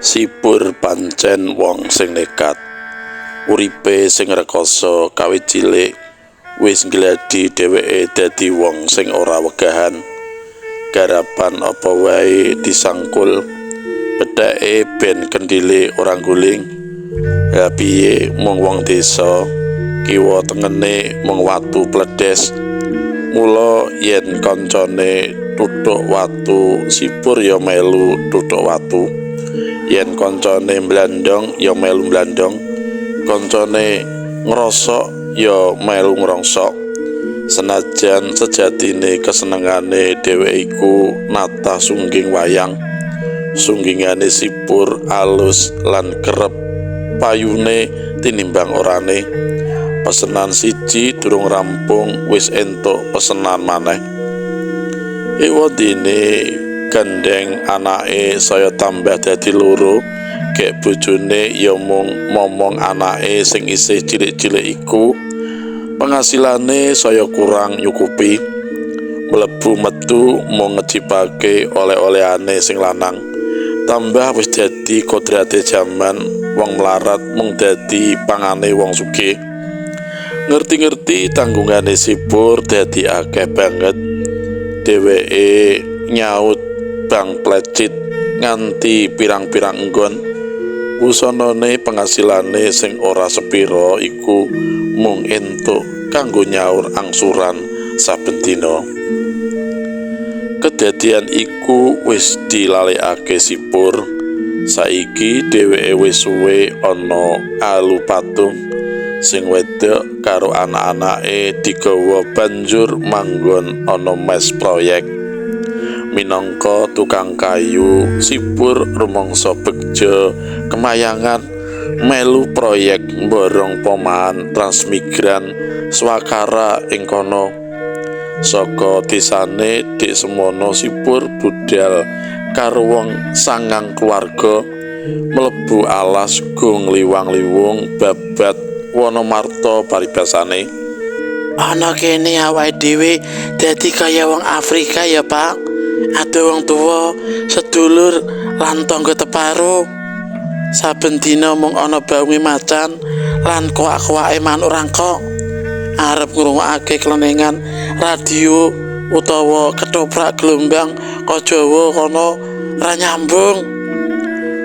Sipur pancen wong sing nekat. Uripe sing rekoso kawit cilik wis nggladi dheweke dadi wong sing ora wegahan. Garapan apa wae disangkul, betheke ben kendhile ora ngguling. Lha piye mung wong desa, kiwa tengene mung watu pledhes. Mula yen kancane tuthuk watu, Sipur ya melu tuthuk watu. Yen kancane mblandhong ya melu mblandhong, kancane ngrosok ya melu ngrongsok. Senajan sejatine kesenengane dheweke iku natah sungging wayang. Sunggingane Sipur alus lan kerep payune tinimbang orane. Pesenan siji durung rampung wis entuk pesenan maneh. Ewadene gandheng anake saya tambah dadi loro, gek bojone ya mung momong anake sing isih cilik-cilik iku. Pengasilane saya kurang nyukupi. Mlebu metu mung ngejipake oleh-olehane sing lanang. Tambah wis dadi kodrate jaman, wong mlarat mung dadi pangane wong sugih. Ngerti-ngerti tanggungane Sipur dadi akeh banget. Dheweke nyaut bank plecit nganti pirang-pirang enggon. Wusanane pengasilane sing ora sepira iku mung entuk kanggo nyaur angsuran saben dina. Kedadian iku wis dilalekake Sipur. Saiki dheweke wis suwe ana alu patung. Sing wedok karo anak-anake digawa banjur manggon ana mes proyek. Minangka tukang kayu, Sipur rumangsa begja kemayangan melu proyek mborong pomahan transmigran swakara ing kono. Saka desane dik semono Sipur budal karo wong sangang keluarga mlebu alas gung liwang-liwung babat Wonomarta paribasane. Ana kene awake dhewe dadi kaya wong Afrika ya, Pak. Ado wong tuwa, sedulur lan tangga teparo. Saben dina mung ana baunge macan lan koak-koake manuk rangkok. Arep ngrungokake klenengan radio utawa ketoprak gelombang ka Jawa kono ra nyambung.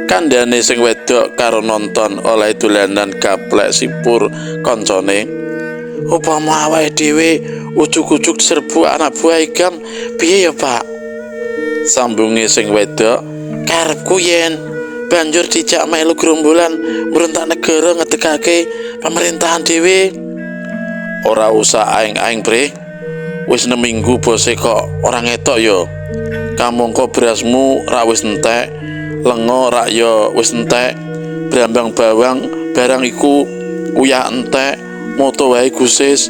Kandhane sing wedok karo nonton oleh dolanan gaplek Sipur kancane. Upama awake dhewe ujug-ujug diserbu anak buah Igam piye ya, Pak? Sambunge sing wedok, karepku yen banjur dijak melu gerombolan mbrontak negara ngedekake pemerintahan dhewe. Ora usah aing-aing, Bre. Wis 6 minggu bose kok ora ngetok ya. Kamangka berasmu ra wis entek, lenga rak ya wis entek, brambang bawang barang iku uyah entek, moto wae gusis.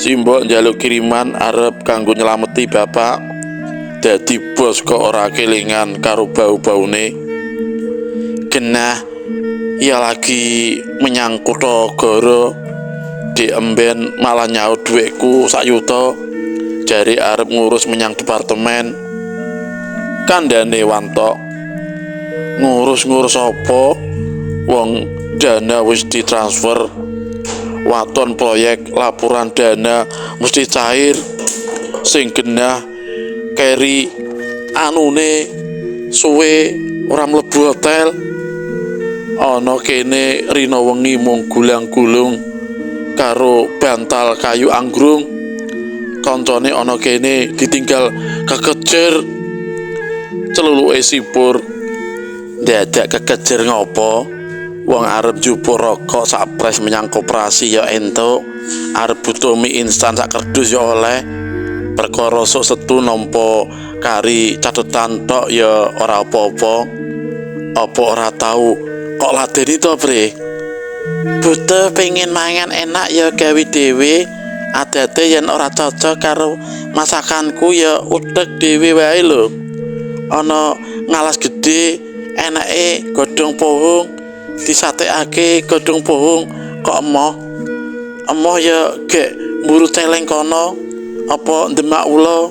Simbok njaluk kiriman arep kanggo nyelameti bapak. Dadi bos kok ora kelingan karo bau-baune. Genah ya lagi menyang kutha Goro. Dik emben malah nyaut dhuwitku sak yuta. Jare arep ngurus menyang departemen. Kandhane wantok. Ngurus-ngurus apa? Wong dana wis ditransfer. Waton proyek laporan dana mesti cair. Sing genah keri anune suwe ora mlebu hotel. Ana kene rina wengi mung gulang-gulung karo bantal kayu anggrung. Kancane ana kene ditinggal kekejer. Celuluke Sipur, dadak kekejer ngopo? Wong arep njupuk rokok sak pres menyang koperasi ya entuk, arep butuh mie instan sak kerdus ya oleh. Perkara sok setu nampa kari catetan tok ya ora apa-apa. Apa ora tau kok ladeni to, Bre? Butuh pengen mangan enak ya gawe dhewe. Adate yen ora cocok karo masakanku ya utek dhewe wae lho. Ana ngalas gedhe enake godhong pohong disatekake godhong pohong kok emoh. Emoh ya gek mburu celeng kono apa ndemak ula.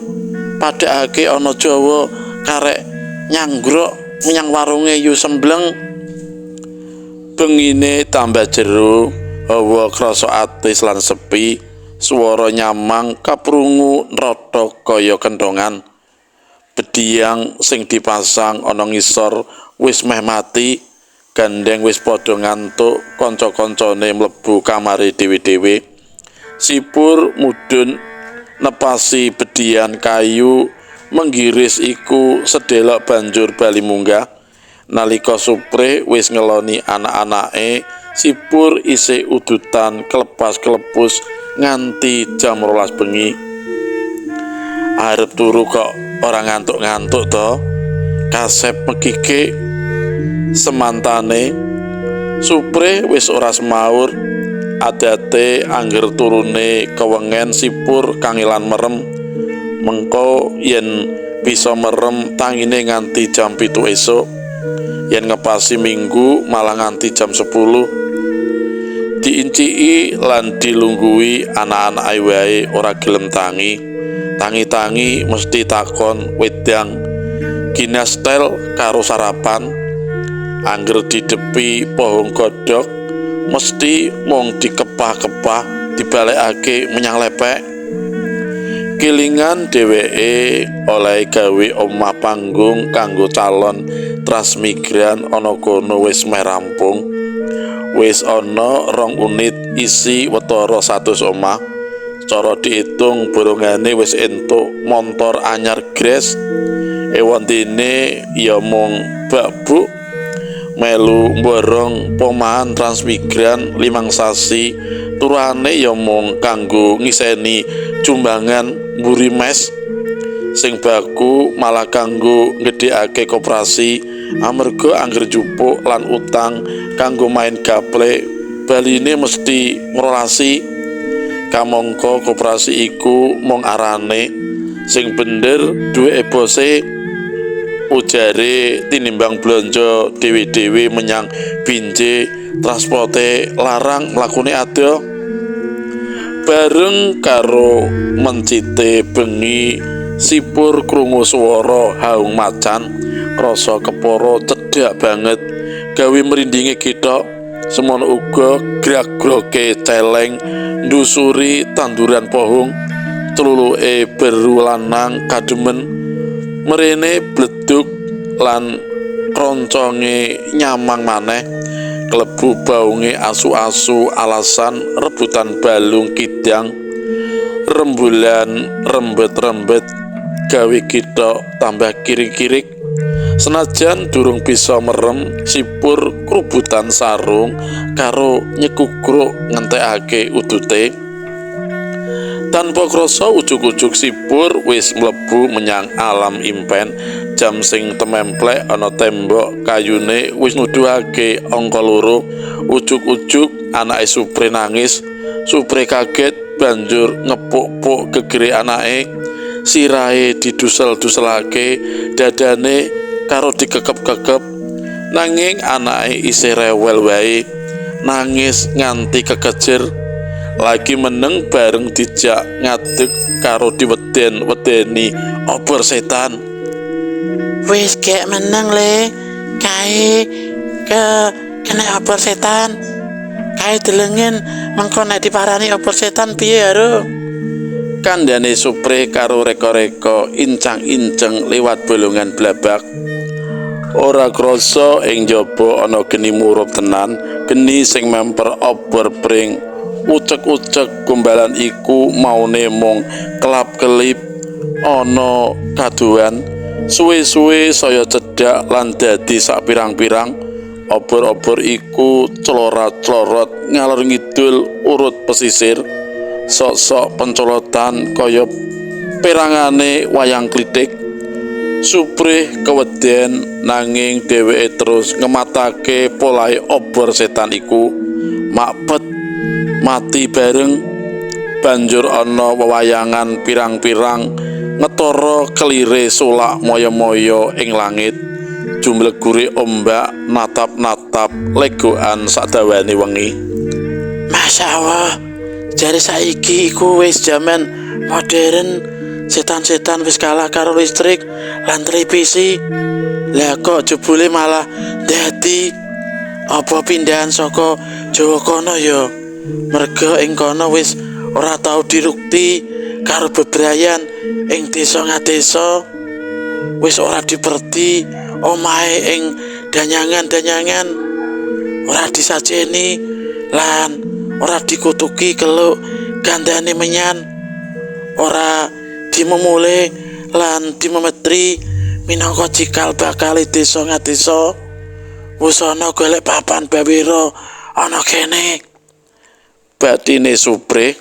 Padhakake ana Jawa karek nyanggrok. menyang warunge Yu Sembleng. Bengine tambah jero, hawa krasa atis lan sepi, swara nyamang kaprungu nrothok kaya kenthongan. Bediang sing dipasang ana ngisor wis meh mati, gandeng wis padha ngantuk, kanca-kancane mlebu kamare dhewe-dhewe. Sipur mudhun nepasi bedian kayu menggiris iku sedelok banjur bali munggah. Nalika Supre wis ngeloni anak-anake, Sipur isih udutan kelepas-kelepus nganti jam 12 bengi. Arep turu kok ora ngantuk-ngantuk to? Kasep mekike semantane. Supre wis ora semaur. Adate angger turune kewengen Sipur kangelan merem. Mengko yen bisa merem tangine nganti jam 7 esuk. Yen ngepasi minggu malah nganti jam 10. Diinciki lan dilungguhi anak-anake wae ora gelem tangi. Tangi-tangi mesti takon wedang ginastel karo sarapan. Angger didepi pohong godhog mesti mung dikepah-kepah dibalekake menyang lepek. Kelingan dheweke oleh gawe omah panggung kanggo calon transmigran ana kono wis meh rampung. Wis ana 2 unit isi wetara 100 omah. Cara diitung borongane wis entuk montor anyar gres. Ewondene ya mung bakbuk melu mborong pomahan transmigran 5 sasi, turane ya mung kanggo ngiseni jumbangan mburi mes. Sing baku malah kanggo ngedhekake koperasi, amarga angger njupuk lan utang kanggo main gaple baline mesti ngrolasi. Kamangka koperasi iku mung arane, sing bener duweke bose. Ujare tinimbang blonjo dhewe-dhewe menyang binje, transporte larang mlakune adoh. Bareng karo mencite bengi, Sipur krungu swara haung macan, krasa kepara cedhak banget, gawe merindinge githok. Semono uga grag-groge celeng ndusuri tanduran pohong, tluluke beru lanang kademen. Mrene bleduk lan kronconge nyamang maneh, klebu baunge asu-asu alasan rebutan balung kidang. Rembulan rembet-rembet gawe githok tambah kirik-kirik. Senajan durung bisa merem, Sipur krubutan sarung karo nyekukruk ngentekake udute. Tanpa krasa ujug-ujug Sipur wis mlebu menyang alam impen. Jam sing tememplek ana tembok kayune wis nuduhake angka 2. Ujug-ujug anake Supre nangis. Supre kaget banjur ngepuk-puk gegere anake. Sirahe didusel-duselake, dadane karo dikekep-kekep. Nanging anake isih rewel wae, nangis nganti kekejer. Lagi meneng bareng dijak ngadeg karo diweden-wedeni obor setan. Wis gek meneng le, kae ke kena obor setan. Kae delengen mengko nek diparani obor setan piye haro? Kandhane Supre karo reka-reka incang-inceng liwat bolongan blabak. Ora krasa ing jaba ana geni murup tenan, geni sing memper obor pring. Ucek-ucek gombalan iku maune mung kelap-kelip ana kaduhan. Suwe-suwe saya cedhak lan dadi sak pirang-pirang. Obor-obor iku clorat-clorot ngalor ngidul urut pesisir. Sok-sok pencolotan kaya perangane wayang klitik. Suprih keweden nanging dheweke terus ngematake polahe obor setan iku. Makpet mati bareng. Banjur ana wewayangan pirang-pirang ngetara kelire sulak moyo-moyo ing langit. Jumlegure ombak natap-natap legokan sadawane wengi. Masya Allah, jare saiki iku wis jaman modern, setan-setan wis kalah karo listrik lan televisi. Lah kok jebule malah dadi apa pindahan saka Jawa kono ya? Merga ing kono wis ora tau dirukti karo bebrayan ing desa ngadesa. Wis ora diperti omahe ing danyangan-danyangan, ora disajeni lan ora dikutuki keluk gandane menyan, ora dimemule lan dimemetri minangka cikal bakale desa ngadesa. Wusana golek papan bawira ana kene. Batine Supri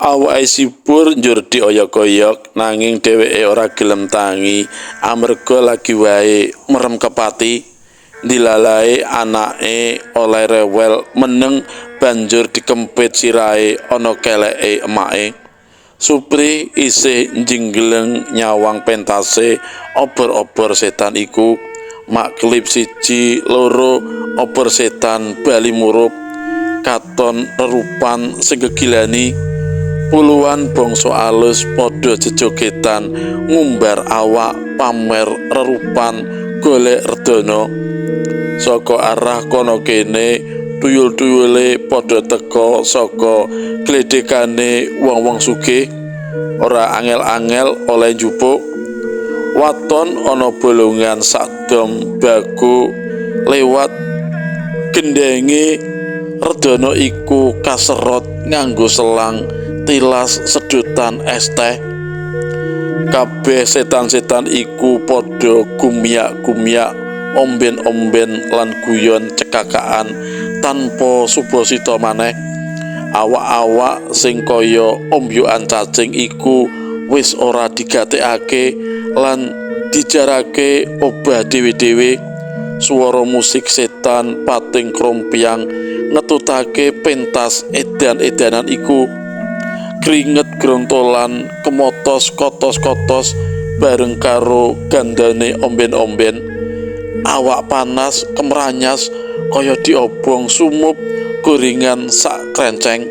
awake Sipur njur dioyok-oyok, nanging dheweke ora gelem tangi amarga lagi wae merem kepati. Dilalae anake oleh rewel meneng banjur dikempit sirahe ana keleke emake. Supri isih njinggleng nyawang pentase obor-obor setan iku. Mak klip 1 2 obor setan bali murup, katon rerupan sing gegilani. Puluhan bangsa alus padha jejogetan ngumbar awak pamer rerupan golek redana. Saka arah kono kene tuyul-tuyule padha teka saka gledhekane wong-wong sugih. Ora angel-angel oleh njupuk. Waton ana bolongan sadom baku lewat gendenge redana iku kaserot nganggo selang tilas sedotan es teh. Kabeh setan-setan iku padha gumyak-gumyak, omben-omben lan guyon cekakaan tanpa subasita maneh. Awak-awak sing kaya ombyukan cacing iku wis ora digatekake lan dijarake obah dhewe-dhewe. Swara musik setan pating krompyang ngetutake pentas edan-edanan iku. Kringet grontolan kemotos kotos-kotos bareng karo gandane omben-omben. Awak panas kemranyas kaya diobong sumup gorengan sak krenceng.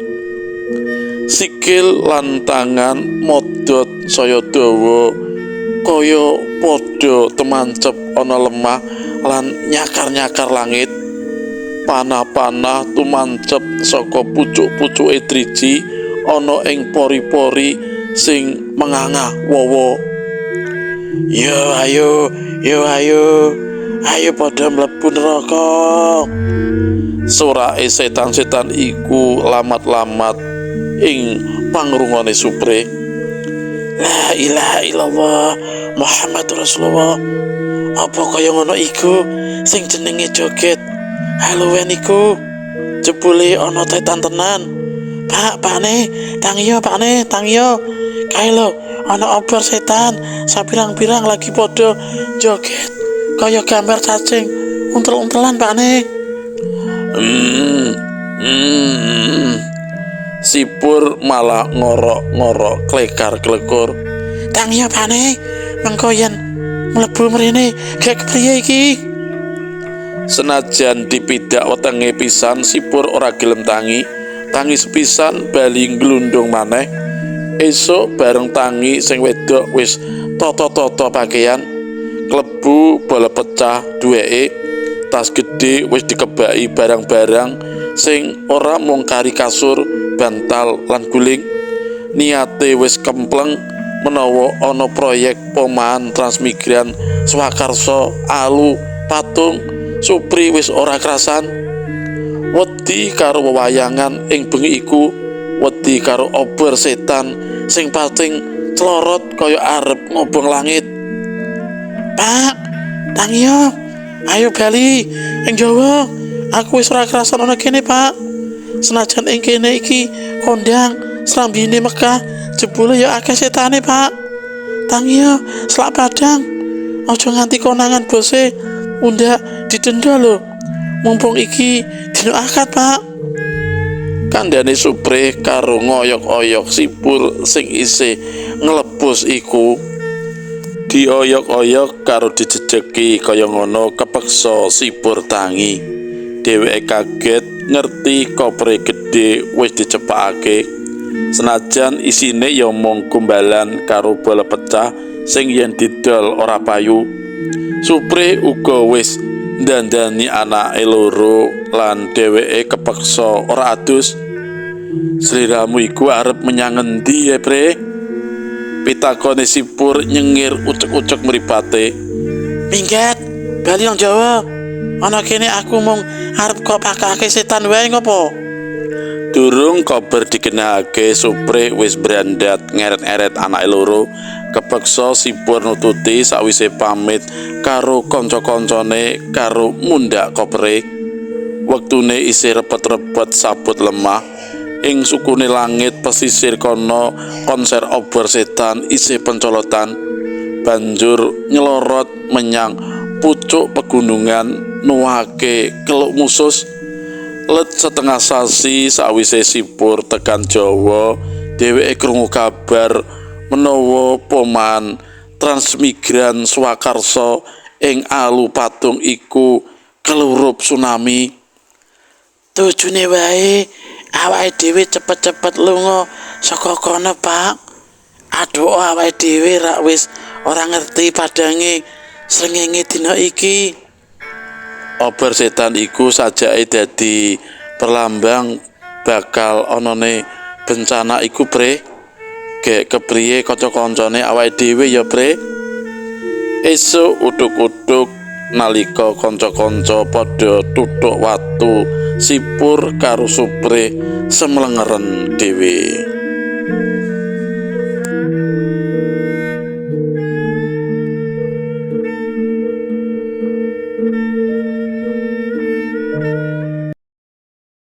Sikil lan tangan modot saya dawa kaya padha temancep ana lemah lan nyakar-nyakar langit. Panah-panah tumancep saka pucuk-pucuke driji ana ing pori-pori sing menganga wawa. Yo ayo, yo ayo, ayo padha mlebu neraka. Surake setan-setan iku lamat-lamat ing pangrungone Supri. La ilaha illallah Muhammad Rasulullah. Apa kaya ngono iku sing jenenge joget Halloween iku? Jebule ana setan tenan. Pak, pakne, tangiyo pakne, tangiyo. Kae lho, ana obor setan sapirang-pirang lagi padha joget kaya gambar cacing untel-untelan pakne. Sipur malah ngorok-ngorok klekar-klekur. Tangiyo pakne, mengko yen mlebu mrene gek kepriye iki? Senajan dipidak wetenge pisan, Sipur ora gelem tangi. Tangi sepisan bali nglundung maneh. Esuk bareng tangi sing wedok wis toto-toto pakaian, klebu bola pecah duweke, tas gedhe wis dikebaki barang-barang sing ora mung kari kasur, bantal lan guling. Niate wis kempleng menawa ana proyek pomahan transmigran swakarsa alu patung. Supri wis ora krasan. Wedi karo wewayangan ing bengi iku, wedi karo obor setan sing pating clorot kaya arep ngobong langit. Pak, tangiyo, ayo bali ing Jawa. Aku wis ora krasan ana kene, Pak. Senajan ing kene iki kondang srambine Mekah, jebule ya akeh setane, Pak. Tangiyo, selak padang. Aja nganti konangan bose undak didenda lho. Mumpung iki dino akad, Pak. Kandhane Supri karo ngoyok-oyok Sipur sing isih nglepus iku. Dioyok-oyok karo dijejeki kaya ngono kepeksa Sipur tangi. Dheweke kaget ngerti kopre gedhe wis dicepakake. Senajan isine ya mung gombalan karo bola pecah sing yen didol ora payu. Supre uga wis ndandani anake loro lan dheweke kepeksa ora adus. Sliramu iku arep menyang ngendi ya, Pre? Pitakone Sipur nyengir ucek-ucek mripate. Minggat, bali nang Jawa. Ana kene aku mung arep kok pakake setan wae ngopo? Durung kober dikenake Supre wis brandat ngeret-eret anake loro. Kepeksa Sipur nututi sawise pamit karo kanca-kancane karo mundhak kopere. Wektune isih repet-repet sabut lemah. Ing sukune langit pesisir kono konser obor setan isih pencolotan. Banjur nyelorot menyang pucuk pegunungan nuwake keluk musus. Let setengah sasi sawise Sipur tekan Jawa, dheweke krungu kabar menawa poman transmigran swakarsa ing Alu Patung iku kelurup tsunami. Tujune wae awake dhewe cepet-cepet lunga saka kono, Pak. Aduh, awake dhewe rak wis ora ngerti padange srengenge dina iki. Obor setan iku sajake dadi perlambang bakal onone bencana iku, Pre. Gek kepriye kanca-kancane awake dhewe ya, Pre? Esuk uduk-uduk nalika kanca-kanca padha tuthuk watu, Sipur karo Supre semlengeren dhewe.